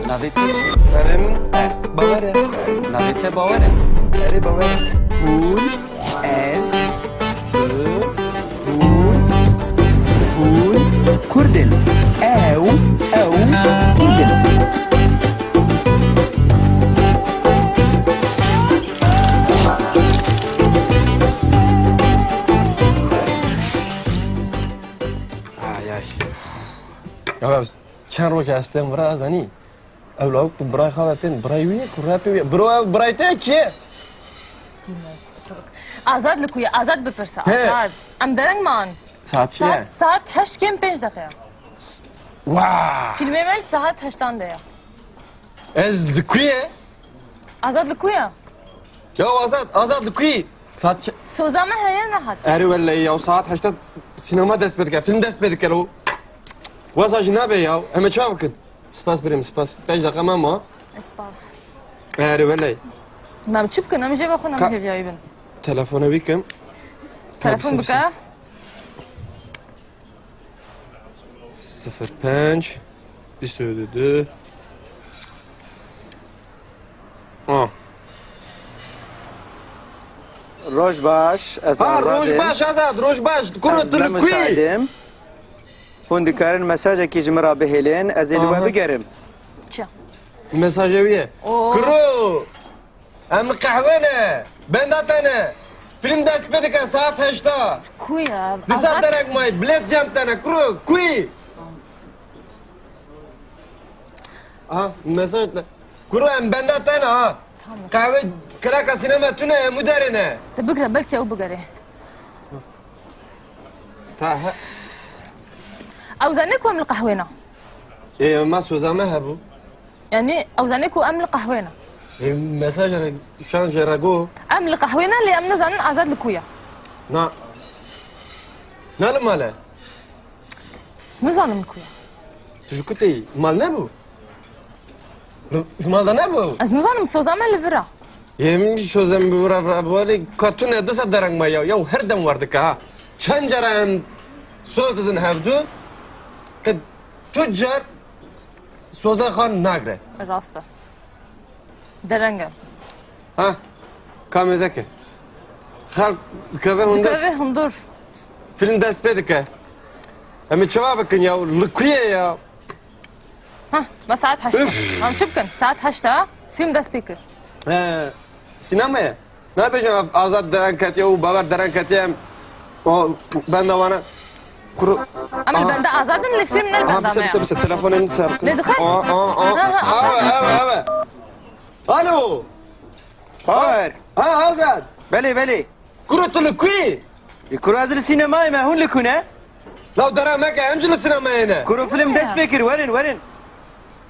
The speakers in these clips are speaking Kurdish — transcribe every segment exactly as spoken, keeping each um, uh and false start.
Navê te çi? Navê min E. Bawer e. Navê te Bawer e. Erê, Bawer e. Hûn, ez, tu, hûn, hûn Kurd in. Ew, ew Kurd in. Ay, ay. Ya, çend roj ez tên vira, zanî? Ew lawik tu birayê xwe ve tên, birayê wî ye ku rapê wî ye. Bro, ew birayê te ye, kî ye? Azad li ku ye? Azad bipirse, He. Azad. Em dereng man. Saet çi ye? Saet, saet heşt kêm pênc deqe ye. S-, wa! Fîlmê me li saet heştan de ye. Ez li ku ye? Azad li ku ye? Ya Azad, Azad li ku ye? Saet çi? Soza me heye, nehat. Erê wellehî ya, saet heşta sînema dest pê dike, fîlm dest pê dike lo. Wesa jî nabe ya, em ê çawa bikin? Spas birêm, spas. Pênc deqa me ma. Spas. Erê wellehî. Em çi bikin? Em jê ve xwe Ka- hêviyayî bin. Telefona wî kim. Telefon Tabii, bike. Sıfır pênc, bîst û du. A. Roj baş, ez Ha, Azad roj im. baş, Azad, roj baş. Kuro, Ez tu li ku yî? Hûn dikarin mesajekî ji min re bihêlin, ez ê li we Aha. bigerim. Çi? Mesajê wî ye. Oo. Kuro! Em li qehwe ne. Benda te ne. Fîlm dest pê dike saet heşta. Ku ye? Di saet Azad derek mayî. Bilêt cem te ne. Kuro, ku yî? Aha, mesaj ne. Kuro, em benda te ne ha. Tamam. Qehwe, kiraka sînema tune ye, em û derê ne. Te bigre, belkî ew bigere. Ta he. Ew zanî ku em li qehwê ne. Ê, ma soza me hebû. Yanî ew zanî ku em li qehwê ne. Ê, mesaj re, şan jê re go. Em li qehwê ne, lê em nizanin Azad li ku ye. Na. Na li mal e. Nizanim li ku ye. Tu ji ku tê yî? Mal nebû? Li, ji mal de nebû? Ez nizanim, soza me li vir e. Yê min jî soza min bi vir e, vir e, bi walê ka tune disa dereng me ya. Ya her dem wer dike ha. Çend cara em soz didin hevdu, qe tu car soza xwe nagre. Rast e. Dereng e. Ha, ka mêze ke. Xelk dikeve hundir. Dikeve hundir. Fîlm dest pê dike. Em ê çawa bikin ya? Li ku ye ya? Ha, me saet heşt. Üf. Em çi bikin? Saet heşt e. Fîlm dest pê kir. He, sînema ye. Nabêjin ev Azad dereng ketiye û Bawer dereng ketiye, em o benda wana kuru. Em li Aha. benda Azad in, lê fîlm ne li Aha, benda bise, me bise, ye. bise. Telefonê min ser kir. Ne dixwe? Aa, aa, aa. Ha, ha, Aa, Azad. eve, eve. Alo. Bawer. Ha, Azad. Belê, belê. Kuro, tu li ku yî? E, kuro, ez li sînemayê me, hûn li ku ne? Law dera meke, em jî li sînemayê ne. Kuro, film dest pê kir, werin, werin.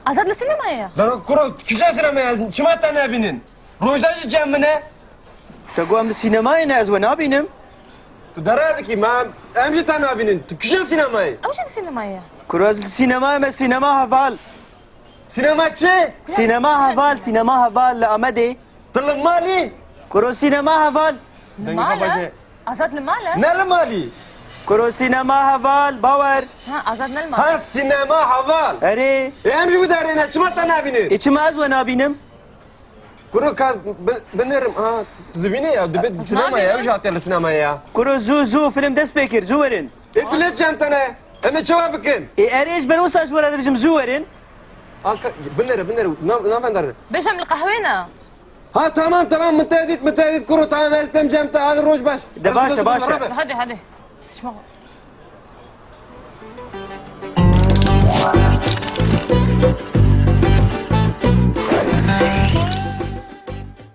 Azad li sînemayê ye. Lero kuro, kîja sînemayê, ez çima te nebînin? Rojda jî cem min e. Te got em li sînemayê ne, ez we nabînim. Tu dera dikî, ma em, em jî te nabînin. Tu kîja sînemayê? Ew jî li sînemayê ye. Kuro, ez li sînemayê me, sînema heval. Sînema çi? Sînema heval, sînema heval li Amedê. Tu li malî? Kuro, sînema heval. Li mal e? Azad li mal e? Ne li malî? Kuro, sînema heval, Bawer. Ha, Azad ne li mal e? Ha, sînema heval. Erê. E, em jî wî derê ne, çima te nabînî? E, çima ez we nabînim? Kuro, ka bi-, binêrim, ha, tu dibînî ya, dibê sînema ya, ew jî hatiye li sînema ya. Kuro, zû, zû, film dest pê kir, zû werin. E, bilêt cem te ne, em ê çawa bikin? E, erê, ji ber wisa ji we re dibêjim, zû werin. A, ka-, binêre, binêre, nav-, navendar. Bêjim li qehwê ne. Ha, tamam, tamam, min te dît, min te dît, kuro, tamam, ez tem cem te, hadi roj baş. De baş e, baş e. Hadi, hadi. Tişma.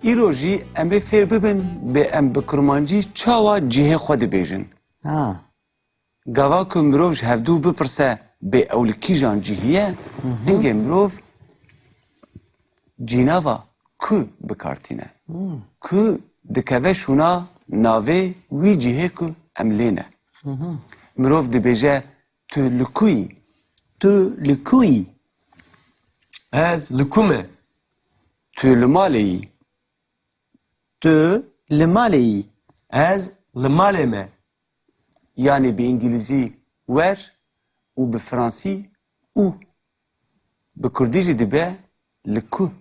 Îro jî em ê fêr bibin, bê em bi kurmancî çawa cihê xwe dibêjin. Ha. Gava ku mirov ji hevdû bipirse, bê ew li kîjan cihî ye, Hı hı. hingê mirov cînava ku bi kar tîne. Hmm. Ku dikeve şûna navê wî cihê ku em lê ne. Hı hı. Mirov dibêje, tu li ku yî? Tu li ku yî? Ez li ku me? Tu li malê yî? Tu li malê yî? Ez li malê me. Yanî bi îngilîzî where û bi fransî où. Bi kurdî jî dibe li ku.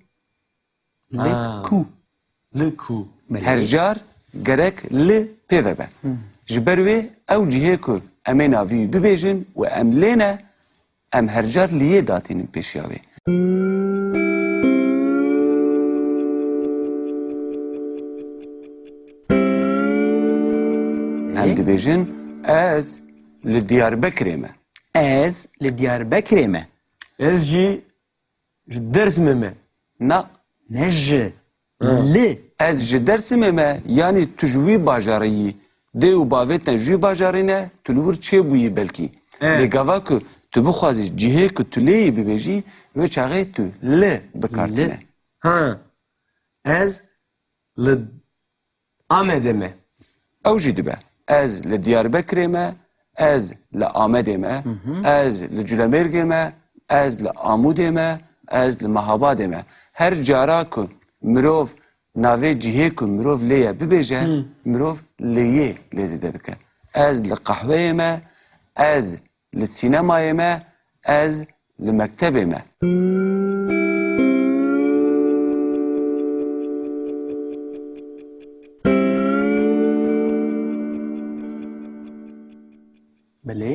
Li Ha. ku. Li ku. Belê. Her car gerek li pê ve be. Hı. Ji ber wê ew cihê ku em ê navî wî bibêjin û em lê ne, em her car li yê datînin pêşiya wê. Em Belê. dibêjin, ez li Diyarbekirê me. Ez li Diyarbekirê me. Ez jî ji Dêrsimê me. Na. Ne ji. Ha. Li. Ez ji Dêrsimê me, yanî tu ji wî bajarê yî. Dê û bavê te ji wî bajarê ne, tu li wir çêbûyî belkî. E. Lê gava ku tu bixwazî cihê ku tu lê yî bibêjî, wê çaxê tu li bi kar Li. tîne. Ha. Ez li Amedê me. Ew jî dibe. Ez li Diyarbekirê me, ez li Amedê me, Hı hı. ez li Culemêrgê me, ez li Amûdê me, ez li Mehabadê me. Her cara ku mirov navê cihê ku mirov lê ye bibêje, Hı. mirov lê yê lê zêde dike. Ez li qehweyê me, ez li sînemayê me, ez li mektebê me. Belê.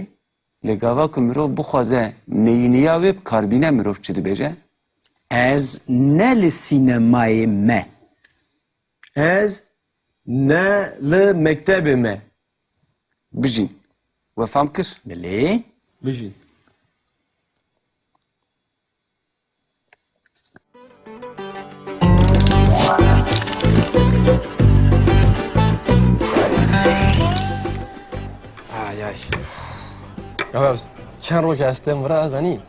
Lê gava ku mirov bixwaze neyîniya wê bi kar bîne, mirov çi dibêje? Ez ne li sînemayê me. Ez ne li mektebê me. Bijîn. We fam kir? Belê. Bijîn. Ay, ay. Ya, ya, çend roj ez têm vira, zanî?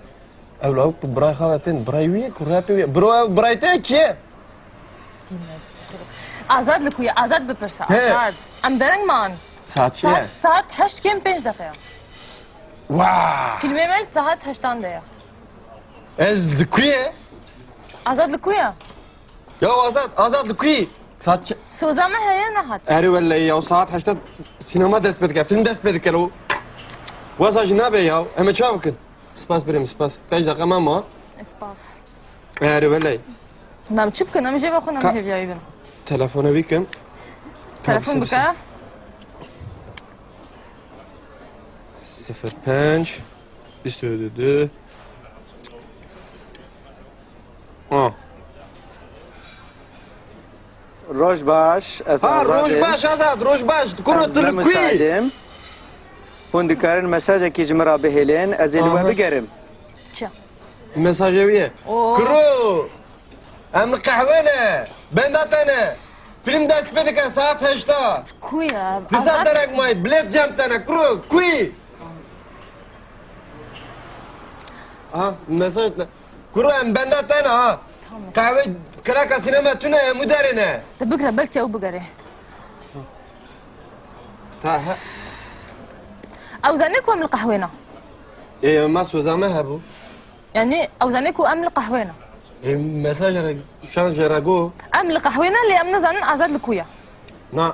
Ew lawik bi birayê xwe ve tên, birayê wî ye ku rapê wî ye. Bro, ew birayê te ye, kî ye? Azad li ku ye? Azad bipirse, He. Azad. Em dereng man. Saet çi ye? Saet, saet heşt kêm pênc deqe ye. Wa! Fîlmê me li saet heştan de ye. Ez li ku ye? Azad li ku ye? Ya Azad, Azad li ku yî? Saet çi? Soza me heye nehat. Erê wellahî ya, saet heşta sînema dest pê dike, fîlm dest pê dike lo. Weza jî nabe ya, em ê çawa bikin? Spas birê min, spas. Pênc deqe me ma. Spas. Erê wellahî. Em çi bikin? Em jê ve xwe Ka- hêviyayî bin. Telefona wî kim. Telefon Tabii, bike. Sifir pênc, bîst û du. Ah. Roj baş, ez Ha, Azad roj im. baş, Azad, roj baş. Kuro, Ez tu li ku yî? Hûn dikarin mesajekî ji min re bihêlin, ez ê li we Aha. bigerim. Çi? Mesajê wî ye. Oo. Kuro, em li qehwe ne, benda te ne. Fîlm dest pê dike saet heşta. Ku ye? Disa Azad derek mayî, bilêt cem te ne, kuro, ku yî? Aha, mesaj ne. Kuro, em benda te ne ha. Tamam. Qehwe, kiraka sînema tune, em û derê ne. Te bigre, belkî ew bigere. Ta he. Ew zanî ku em li qehwê ne. Ê, ma soza me hebû. Yanî ew zanî ku em li qehwê ne. Ê, mesaj re, şan jê re go. Em li qehwê ne, lê em nizanin Azad li ku ye. Na.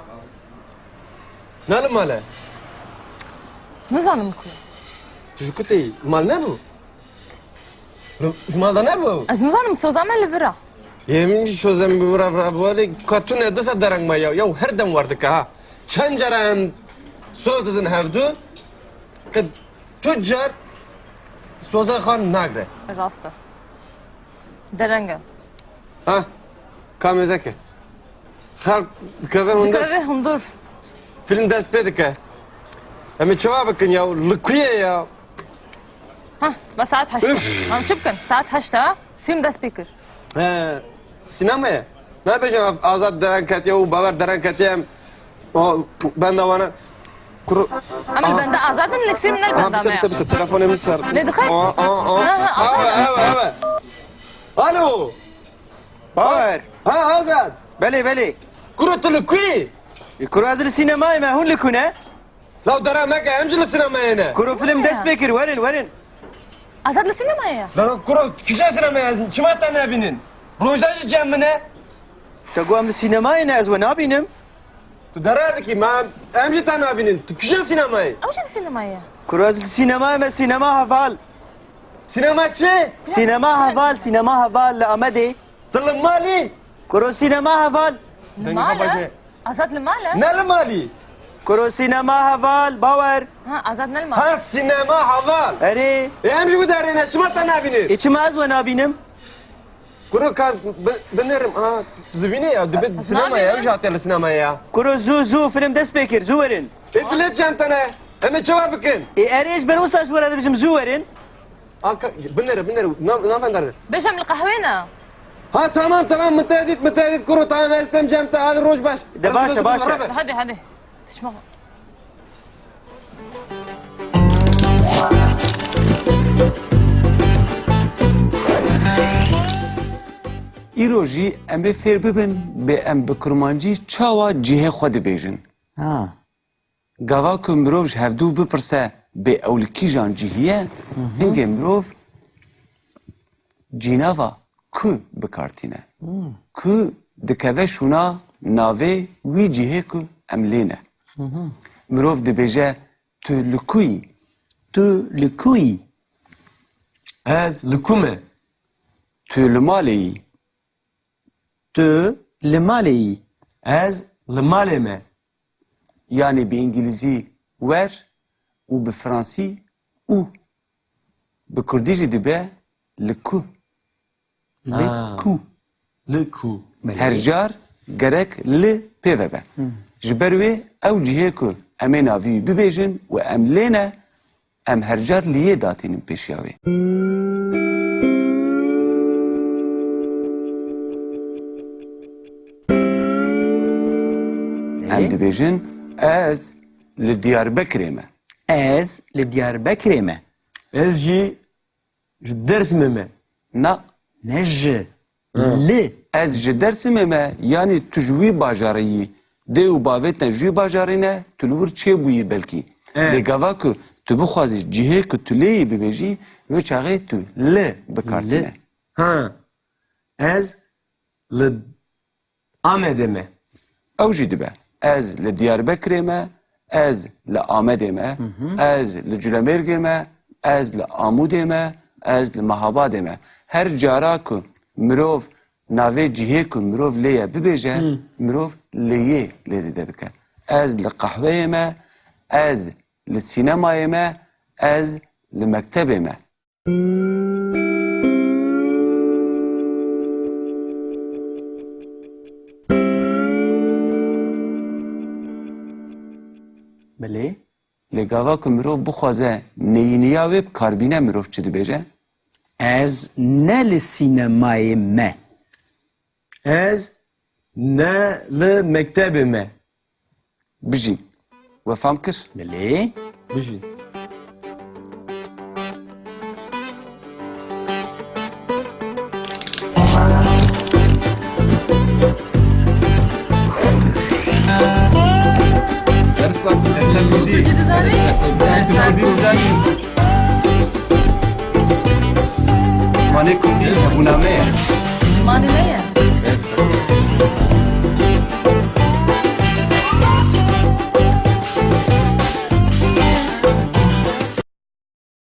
Na li mal e. Nizanim li ku ye. Tu ji ku tê yî? Mal nebû? Ji mal de nebû? Ez nizanim, soza me li vir e. Yê min jî soza min bi vir e, vir e, bi vir e. Ka tune disa dereng me ya. Ya her dem wer dike ha. Çend cara em soz didin hevdu. Qe tu car soza xwe nagre. Rast e. Dereng e. Ha? Ka mêzeke. Xelk dikeve hundir. Dikeve hundir. Fîlm dest pê dike. Em ê çawa bikin ya? Li ku ye ya? Ha, ve saet heşt. Üf. Em çi bikin? Saet heşt e. Fîlm dest pê kir. He, sînema ye. Nabêjin ev Azad dereng ketiye û Bawer dereng ketiye, em o benda wana. Kuro. Em li Aha. benda Azad in, lê fîlm ne li Aha, benda bise, me bise, ye. bise, telefonê min ser. Lê dixê? Aa, aa, aa. Ha, ha, Aa, Azad. Ewe, ewe. Alo. Bawer. Ha, Azad. Belê, belê. Kuro, tu li ku yî? Kuro, ez li sînemayê me, hûn li ku ne? Law dera meke, em jî li sînemayê ne. Kuro, film dest pê kir, werin, werin. Azad li sînemayê ye. Law kuro, kîja sînemayê, ez çima te nebînin? Rojda jî cem min e. Te got em li sînemayê ne, ez we nabînim. Tu dera dikî, ma em, em jî te nabînin. Tu kîja sînemayê? Ew jî li sînemayê ye. Kuro, ez li sînemayê me, sînema heval. Sînema çi? Sînema heval, sînema heval li Amedê. Tu li malî? Kuro sînema heval. Dengê xwe baş ne. Azad li mal e? Ne li malî? Kuro sînema heval, bawer. Ha, Azad ne li mal. Ha, sînema heval. Erê. E, em jî guderê ne, çima te nabînir? E, çima ez we nabînim? Kuro ka bi-, binêrim. Ha, tu dibînî ya, dibe sînema ya, ew jî hatiye li sînema ya. Kuro zû, zû, film dest pê kir, zû werin. E, bilet cem te ne. Em ê çawa bikin? E, erê, ji ber wisa ji we re dibêjim, zû werin. Aka, binêre, binêre. Na-, navendar. Bêjim li qehwê ne. Ha, tamam, tamam, min te dît, min te dît, kuro, tamam, ez tem cem te, hadi roj baş. De baş e, baş e. Hadi, hadi. Tişma. Îro jî em ê fêr bibin, bê em bi kurmancî çawa cihê xwe dibêjin. Ha. Gava ku mirov ji hevdû bipirse, bê ew li kîjan cihî ye, hingê mirov cînava ku bi kar tîne. Ku dikeve şûna navê wî cihê ku em lê ne. Mirov dibêje, tu li ku yî? Tu li ku yî? Ez li ku me? Tu li malê yî? Tu li malê yî? Ez li malê me. Yanî bi îngilîzî where û bi fransî où. Bi kurdî jî dibe li ku. Li ku. Li ku. Her car gerek li pê ve be. Ji ber wê ew cihê ku em ê navî wî bibêjin û em lê ne, em her car li yê datînin pêşiya wê. Em dibêjin, ez li Diyarbekirê me. Ez li Diyarbekirê me. Ez jî ji Dêrsimê me. Na. Ne ji. Li. Ez ji Dêrsimê me, yanî tu ji wî bajarê yî. Dê û bavê te ji wî bajarê ne, tu li wir çêbûyî belkî. E. Lê gava ku tu bixwazî cihê ku tu lê yî bibêjî, wê çaxê tu li bi kar tîne. Ha. Ez li Amedê me. Ew jî dibe. Ez li Diyarbekirê me, ez li Amedê me, ez li Culemêrgê me, ez li Amûdê me, ez li Mehabadê me. Her cara ku mirov navê cihê ku mirov lê ye bibêje, mirov li yê lê zêde dike. Ez li qehweyê me, ez li sînemayê me, ez li mektebê me. Belê. Lê gava ku mirov bixwaze neyîniya wê bi kar bîne, mirov çi dibêje? Ez ne li sînemayê me. Ez ne li mektebê me. Bijî. We fam kir? Belê. Bijî. Dersa, dersa Kurdî. Kurdî dizanî? Dersa Kurdî dizanî. Zimanê Kurdî hebûna me ye. Zimanê me ye.